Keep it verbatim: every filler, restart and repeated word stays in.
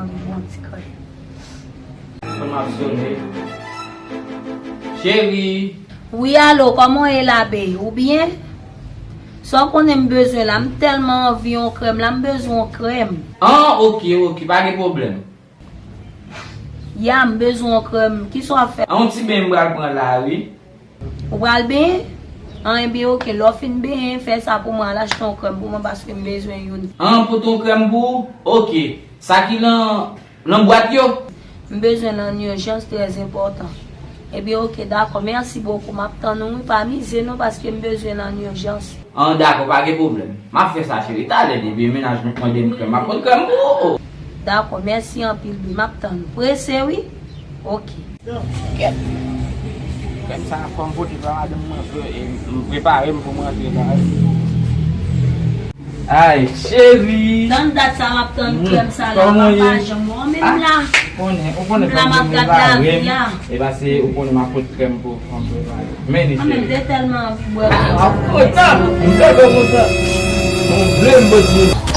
Bon ti krèm. Fò m ap sone. Cheri. Wi, alo, kòman w ye la, bee? Ou byen? Sa w konnen m bezwen la, m tèlman anvi yon krèm la, m bezwen yon krèm. An, oke, oke, pa gen pwoblèm. Ya, m bezwen yon krèm. Kisa w ap fè? An, yon ti beny m pral pran la, wi. Ou pral benyen? An, ebyen, oke, lè w fin benyen, fè sa pou mwen, al achte yon krèm pou mwen, paske m bezwen youn. An, pote yon krèm pou ou? Oke. Sa ki nan, nan bwat yo? M bezwen l an ijans, trè enpòtan. Ebyen, oke, dakò, mèsi bokou, m ap tann ou, wi, pa mize non, paske m bezwen l an ijans. An, dakò, pa gen pwoblèm. M ap fè sa, cheri. Talè, depi mennaj mwen mande m krèm, m ap pran krèm pou ou. Dakò, mèsi anpil, bee, m ap tann ou. Prese, wi? Oke. Krèm sa fò m pote ba madanm mwen vre, e m prepare m pou m rantre la. Ay, cheri. Tann dat sa m ap tann krèm sa la, m ap pa janm wè w menm la. Ou konnen, ou konnen M la m ap gad lavi a. E ba se ou konnen m ap pot krèm pou fanm prepare. Men li Mwen menm cheri. Te tèlman anvi bwè. M kontan, m kontan, kontan. Mwen vle m bòt moun.